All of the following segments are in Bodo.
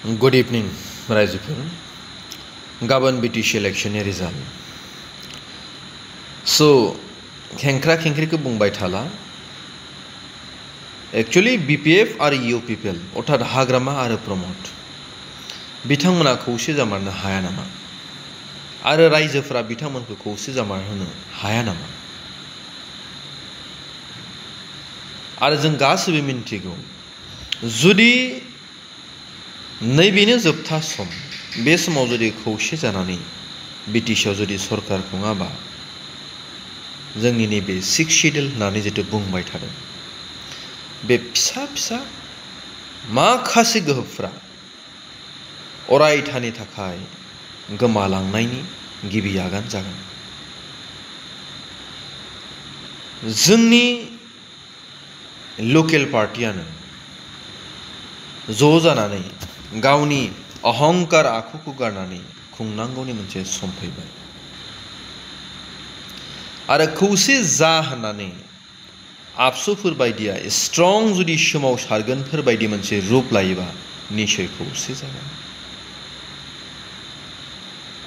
Good evening, रायजोफोर गाबोन बिटिसि इलेक्शननि रिजाल्ट खेंख्रा खेंख्रिखौ बुंबाय थाला एक्चुअली बिपिएफ आरो इउपिपिएल अर्थात हाग्रामा आरो प्रमद बिथांमोना खौसे जामारनो हाया नामा आरो रायजोफोरा बिथांमोनखौ खौसे जामारहोनो हाया नामा आरो जों गासैबो मिन्थिगौ जुदि नैबेनो जोबथा सम बे समाव जुदि खौसे जानानै बिटिसिआव जुदि सरकार खुङाबा जोंनि नैबे 6 शिड्युल होननानै जितु बुंबाय थादों बे फिसा फिसा माखासे गोहोफ्रा अरायथानि थाखाय गोमालांनायनि गिबि आगान जागोन जोंनि लकेल पार्टियानो ज' जानानै गावनि अहंकार आखुखौ गारनानै खुंनांगौनि मोनसे सम फैबाय आरो खौसे जा होननानै आबसुफोर बायदिया स्ट्रं जुदि सोमावसारगोनफोर बायदि मोनसे रुप लायोबा निश्चय खौसे जागोन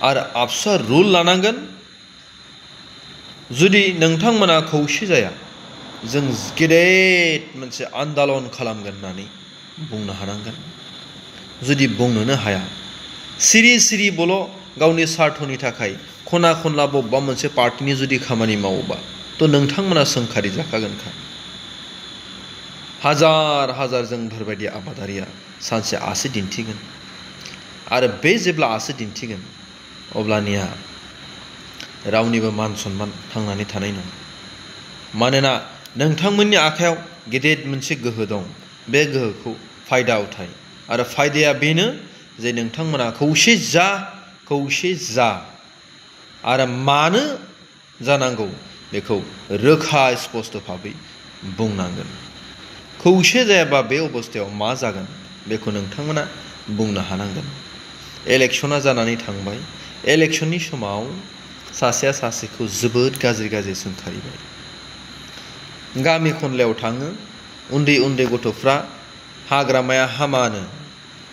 आरो आबसुआ रुल लानांगोन जुदि नोंथांमोना खौसे जाया जों गेदेर मोनसे आन्दलन खालामगोन होननानै बुंनो हानांगोन जुदि बुंनोनो हाया सिरि सिरि बल' गावनि स्वार्थनि थाखाय खना खनला बबेबा मोनसे पार्टिनि जुदि खामानि मावोबा थ' नोंथांमोना सोंखारि जाखागोनखा हाजार हाजार जोंफोरबायदि आबादारिया सानसे आसि दिन्थिगोन आरो बे जेब्ला आसि दिन्थिगोन अब्लानिया रावनिबो मान सन्मान थांनानै थानाय नङा मानोना नोंथांमोननि आखायाव गेदेर मोनसे गोहो दं बे गोहोखौ फायदा उथाय आरो फायदाया बेनो जे नोंथांमोना खौसे जा आरो मानो जानांगौ बेखौ रोखा स्पष्ट भाबै बुंनांगोन खौसे जायाबा बे अबस्थायाव मा जागोन बेखौ नोंथांमोना बुंनो हानांगोन इलेक्शना जानानै थांबाय इलेक्शननि समाव सासेया सासेखौ जोबोद गाज्रि सोंखारिबाय गामि खनलायाव थाङो उन्दै उन्दै गथ'फ्रा हाग्रामाया हामानो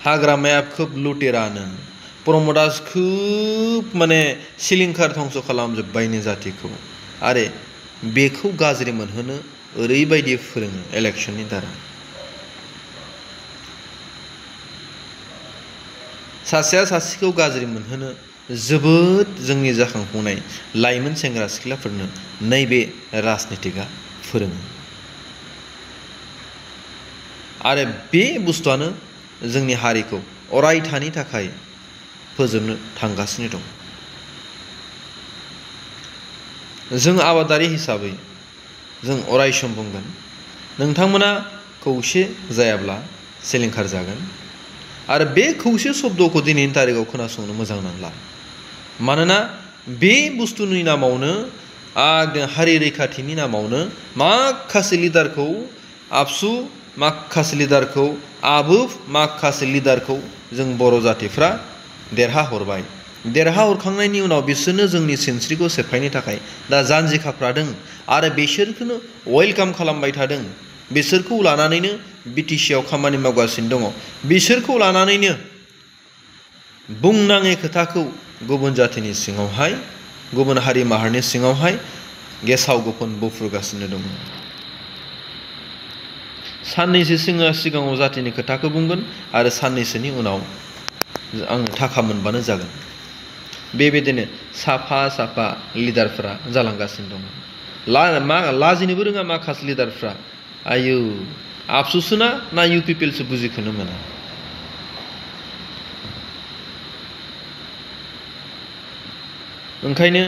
हाग्रामाया खोब लुटेरानो प्रमदा खोब सिलिंखार धंस खालामजोब्बायनो जातिखौ आरो बेखौ गाज्रि मोनहोनो ओरैबायदि फोरोङो इलेक्शननि दारा सासेया सासेखौ गाज्रि मोनहोनो जोबोद जोंनि जाखांफुनाय लाइमोन सेंग्रा सिख्लाफोरनो नैबे राजनितिकआ फोरोङो आरो बे बुस्थुआनो जोंनि हारिखौ अरायथानि थाखाय फोजोबनो थांगासिनो दं जों आबादारि हिसाबै जों अरायसम बुंगोन नोंथांमोना खौसे जायाब्ला सिलिंखार जागोन आरो बे खौसे शब्दखौ दिनैनि तारिखाव खोनासंनो मोजां नांला मानोना बे बुस्थुनि नामावनो हारि रैखाथिनि नामावनो माखासे लिडारखौ आबसु माखासे लिडारखौ आबुफ माखासे लिडारखौ जों बर' जातिफ्रा देरहाहरखांनायनि उनाव बिसोरनो जोंनि सिनस्रिखौ सेफायनो थाखाय दा जानजि खाफ्रादों आरो बिसोरखौनो वेलकाम खालामबाय थादों बिसोरखौ लानानैनो बिटिसिआव खामानि मावगासिनो दङ बिसोरखौ लानानैनो बुंनाङै खोथाखौ गुबुन जातिनि सिङावहाय गुबुन हारि माहारिनि सिङावहाय गेसाव गोफोन बुफ्रुगासिनो दङ साननैसो सिगाङाव जातिनि खोथाखौ बुंगोन आरो साननैसोनि उनाव आं थाखा मोनबानो जागोन बेबायदिनो साफा लिडारफोरा जालांगासिनो दङ लाजिनोबो रोङा माखासे लिडारफ्रा आयौ आबसुसोना ना इउपिपिएलसो बुजिखोनो मोना ओंखायनो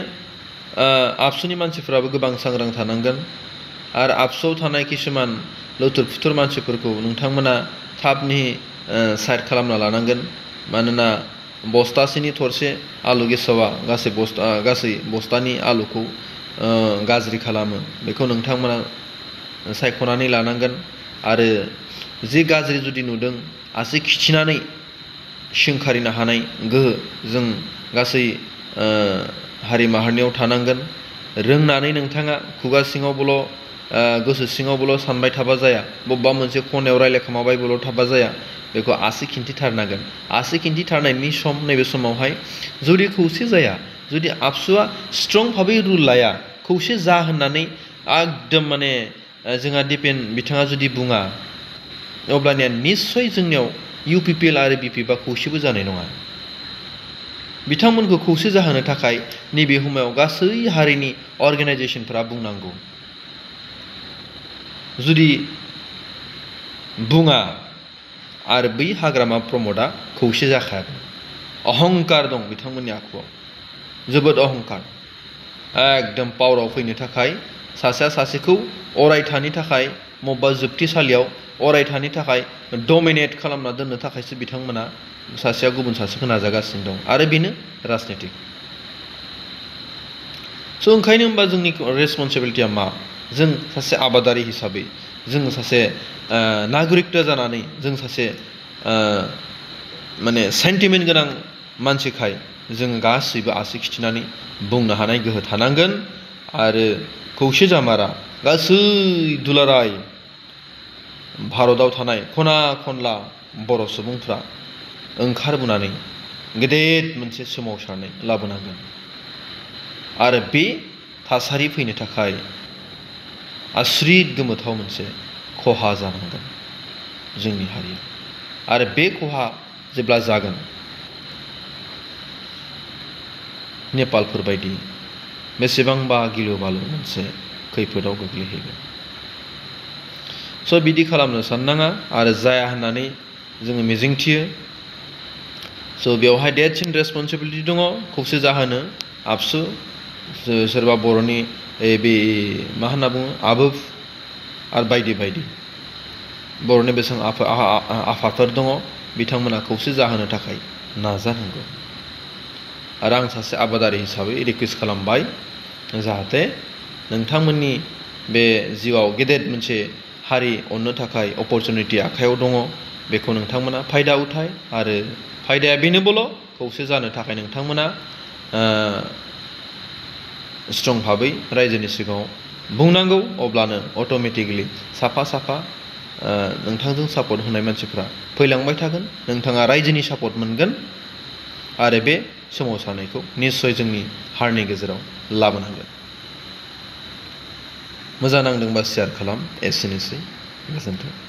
आबसुनि मानसिफ्राबो गोबां सांग्रां थानांगोन आरो आबसुआव थानाय किसुमान लुथुर फुथुर मानसिफोरखौ नोंथांमोना थाबनि साइड खालामना लानांगोन मानोना बस्तासेनि थरसे आलु गेसावा गासै बस्तानि आलुखौ गाज्रि खालामो बेखौ नोंथांमोना सायख'नानै लानांगोन आरो जि गाज्रि जुदि नुदों आसि खिथिनानै सोंखारिनो हानाय गोहो जों गासै हारि माहारिनियाव थानांगोन रोंनानै नोंथाङा खुगा सिङावबोल' गोसो सिङावबोल' सानबाय थाबा जाया बबेबा मोनसे खनायाव रायलायखोमाबायल' थाबा जाया बेखौ आसि खिन्थिथारनांगोन। आसि खिन्थिथारनायनि सम नैबे समावहाय जुदि खौसे जाया, जुदि आबसुआ स्ट्रं भाबै रुल लाया, खौसे जा होननानै एकदम माने जोंहा बिथाङा जुदि बुङा, अब्लानिया निस्सय जोंनियाव UPPL आरो BPP खौसेबो जानाय नङा। बिथांमोनखौ खौसे जाहोनो थाखाय नैबे समाव गासै हारिनि अर्गेनाइजेसनफोरा बुंनांगौ। जुदि बुङा आरो बै हाग्रामा प्रमदआ खौसे जाखाया। अहंकार दं बिथांमोननि आखुआव, जोबोद अहंकार। एकदम पावाराव फैनो थाखाय सासेया सासेखौ अरायथानि थाखाय बबेबा जोबथेसालियाव अरायथानि थाखाय डमिनेट खालामना दोननो थाखायसो बिथांमोना सासेया गुबुन सासेखौ नाजागासिनो दं, आरो बेनो राजनितिक। ओंखायनो होमबा जोंनि रेसपन्सिबिलिटिया मा? जों सासे आबादारि हिसाबै, जों सासे नागरिकता जानानै, जों सासे माने सेन्टिमेन्ट गोनां मानसिखाय जों गासैबो आसि खिथिनानै बुंनो हानाय गोहो थानांगोन। आरो खौसे जामारा गासै दुलाराय भारताव थानाय खना खनला बर' सुबुंफ्रा ओंखारबोनानै गेदेर मोनसे सोमावसारनाय लाबोनांगोन। आरो बे थासारि फैनो थाखाय आसुरित गोमोथाव मोनसे खहा जानांगोन जोंनि हारिया। आरो बे खहा जेब्ला जागोन, नेपालफोर बायदि बेसेबांबा गिलु बालु मोनसे खैफोदाव गोग्लैहैगोन। बिदि खालामनो साननाङा आरो जाया होननानै जोङो मिजिंथियो। बेवहाय देटसिन रेसपन्सिबिलिटि दङ खौसे जाहोनो आबसु, सोरबा बर'नि बे मा होनना बुङो आबोफ आरो बायदि बायदि बर'नि बेसेबां आफादफोर दङ, बिथांमोना खौसे जाहोनो थाखाय नाजानांगौ। आरो आं सासे आबादारि हिसाबै रिकुवेस्ट खालामबाय, जाहाथे नोंथांमोननि बे जिउआव गेदेर मोनसे हारि अननो थाखाय अपरचुनिटि आखायाव दङ, बेखौ नोंथांमोना फायदा उथाय। आरो फायदाया बेनोबोल', खौसे जानो थाखाय नोंथांमोना स्ट्रं भाबै रायजोनि सिगाङाव बुंनांगौ। अब्लानो अट'मेटिकलि साफा साफा नोंथांजों सापर्ट होनाय मानसिफ्रा फैलांबाय थागोन, नोंथाङा रायजोनि सापर्ट मोनगोन। आरो बे सोमावसारनायखौ निस्सय जोंनि हारिनि गेजेराव लाबोनांगोन। मोजां नांदोंबा शेयार खालाम। एसेनोसै, गोजोन्थों।